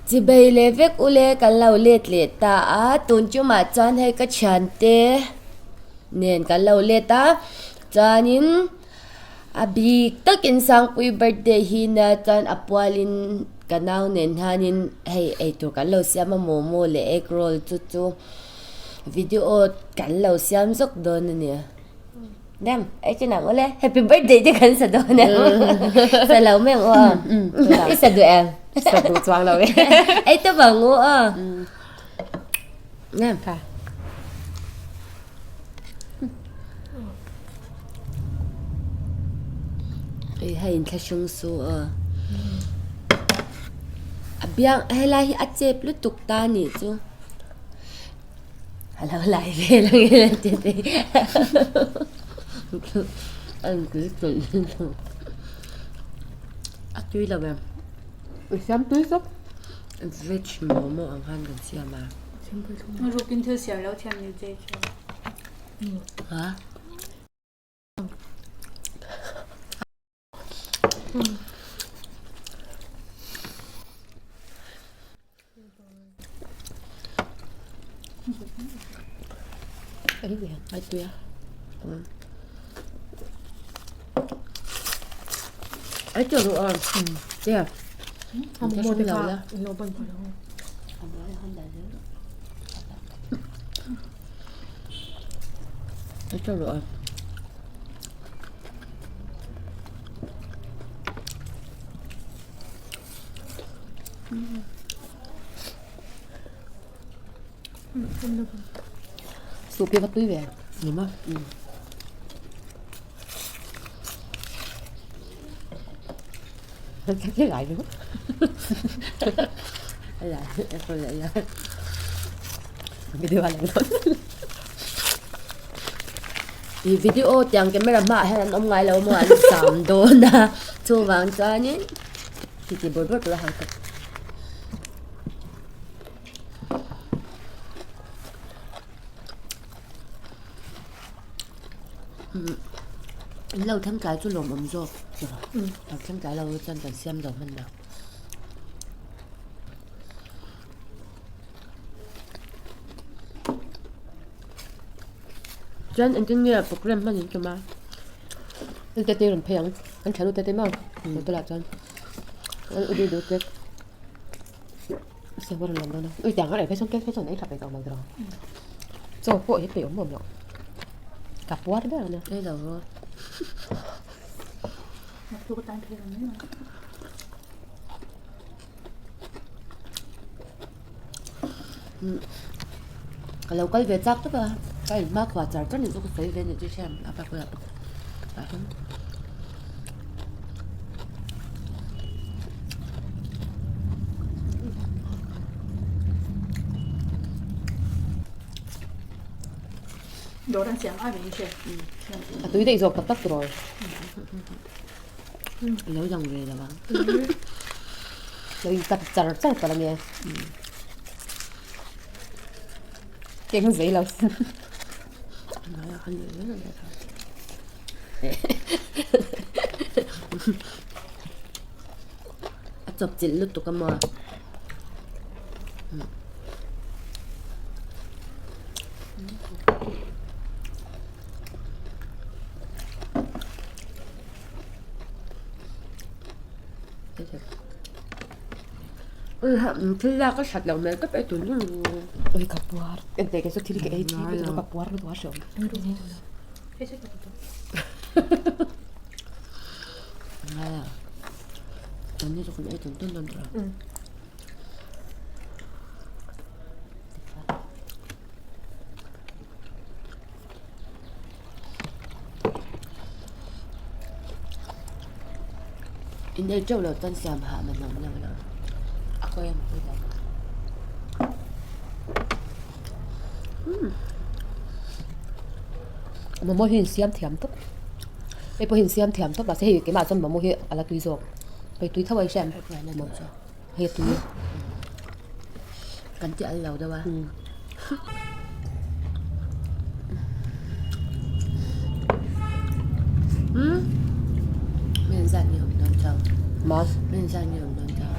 Chibei leh vek ule kan lo let leh ta a, tun tumah chuan hei ka thiante nen kan lo let a, chuanin a bik takin Sangpui birthday hi nia chuan a pualin ka nau nen hianin hei eitur kan lo siam a momo leh egg roll chu chu video kan lo siam zawk dawn a ni. Nem, ei chu nang ule happy birthday te kan sa dawn em. Sa lo mai ang u a. I sa duh em? Sa duh chuang lo e. Ei ta vang u a. Nem. Kha. Ei hei in thlahrung su a. A biang helai hi a chep lutuk ta nih chu. A lo lai vel ang in a ti thei. A tui lo em? I siam tui zauh. Veg momo ang khan kan siam a. Rukin thil siam lo thiam ni che chu. Ha? Ai tui a. Tia. Ai tui a. Soup hi va tui ve. Ni maw? Cái lại nữa. Lại, lại lại. Video a lang dawn. I video tiang camera hmaah hian an awm ngai lo maw an zam dawn a chuvang chuanin titi bawrh bawrh tur a hau tawp. In lo thleng tlai chu lawmawm zawk lo thleng tlai lo chuan kan siam zo hman lo. Chuan engtin nge program hman in tum a? An tete rawn phei ang, an thian u tete maw motor ah chuan an u duh duh te siam a rawn lam dawn a, ui tiang a reh phei chuan cake phei chuan ei tha peih tawh mai tawh ang, chaw pawh hi peih awm awm loh ka puar ber a nia. Ei lo rawh. Ka lo kal ve chak tawp a, ka in hma khuah char char ni chu ka sawi ve a ni chu hriat a pa pawh a hlim. A tui daih zawk tak tak tawh. A lo dang ve lo ang. Lo in cut char char palh ania. Keng zei lo sin. A chawp chilh lutuk a maw. Thil lak a that loh hmel tawp e tun hnung. Ui ka puar engte ke chu thil ka ei thi ka ka puar lutuk a hreawm. Tun hi chu kan ei tun tun dawn tawh a. In ei teuh loh chuan siam hah man awm lo lo a kawi ang pawh hian umm momo hi in siam thiam tawp hei pawh hi in siam thiam tawp mahse hei keimah chuan momo hi a la tui zawk hei tui tho a i hria em hei a tui kan ti al lo deuh a. Umm min zat ni awm dawn chauh ma min zat ni awm dawn chauh.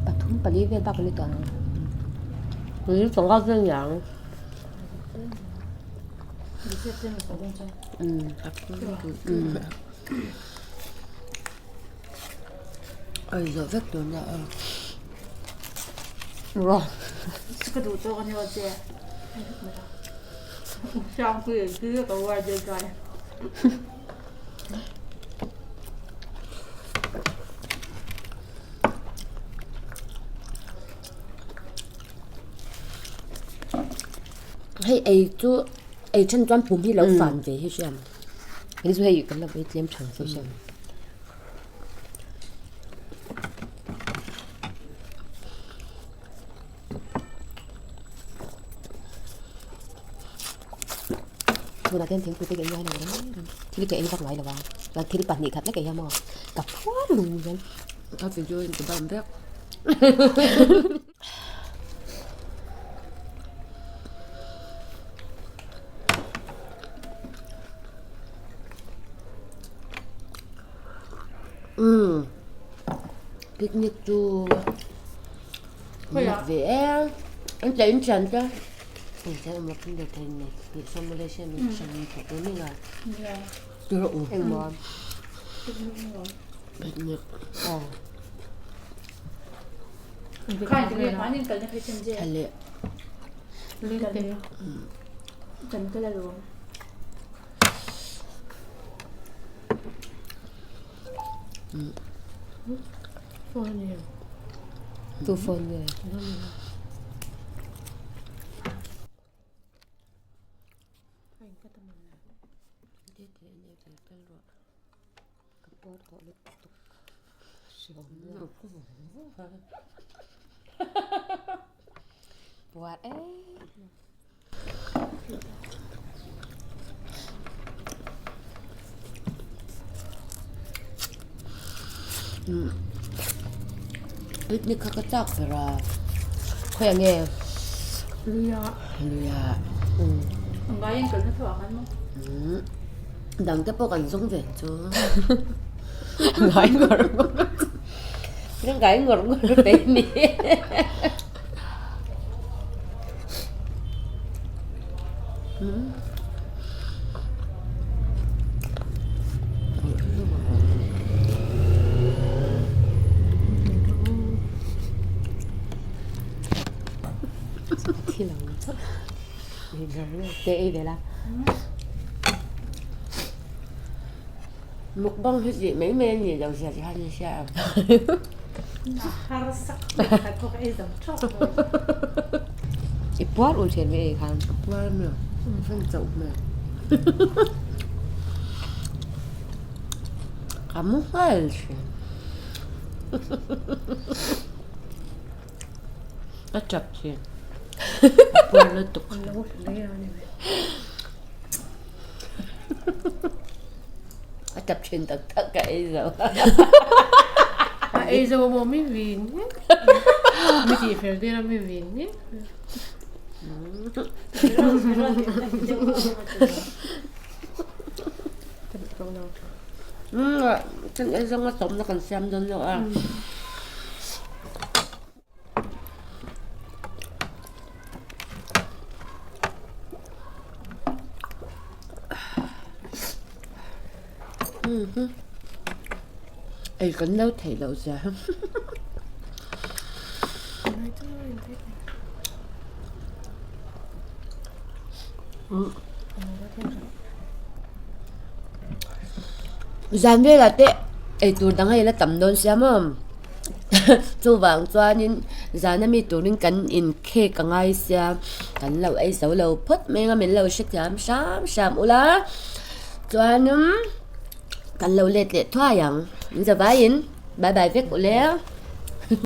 Pathum pali vel bak a ni tawh ang. Pali panga vel ni ang. Ai zawh vek tur nia a. Raw. Ka duh tawk a ni aw che. Sangpui hi ka uar deuh chuan. Hei ei chu ei then chuan pum hi lo fan ve hi hriam. Hei chu hei kan lo ei tlem tha si hriam. Tunah hian thingpui te ka ingai lo reng reng thil ka ei vak ngai lo a chuan thil pahnih khat lek ei a maw ka phuar lung hian. Ka video in ti bam vek. Umm picnic chu mak ve em an tla in thian te Engmaw picnic aw. Tu phone nge? Ka pawr tawh lutuk Puar em. Picnic kha ka chak ber a. Khawiah nge? Luia. Luia. Ngai in kalna thawh ah khan maw? Dang te pawh kan zawng ve chu. Ngai ngawr ngawr. Ngai ngawr ngawr pe ni. Thil ang chauh te ei ve la. Mukbang hi tih mai mai a nih loh zia khan i hria ang. I puar ul thin mai ei khan. A puar a mi fan chauh hmel. Ka mu nghal thin. A tap thin. A puar lutuk. A tap thin tak tak ka ei zo. A ei zo maw mi vin hi. Mi tih fel tir a mi vin hi. Kan ei zawng a tawmna kan siam dawn lo a. Ei kan lo theih loh zia Zan velah te eitur dang a ila tam dawn sia maw. Chuvang chuanin zana mi turin kan inkhek a ngai sia kan lo ei zo lo phawt mai anga min lo hrethiam hram hram ula chuanin kan lo let leh thuai ang in zavaiin bye bye vek ule.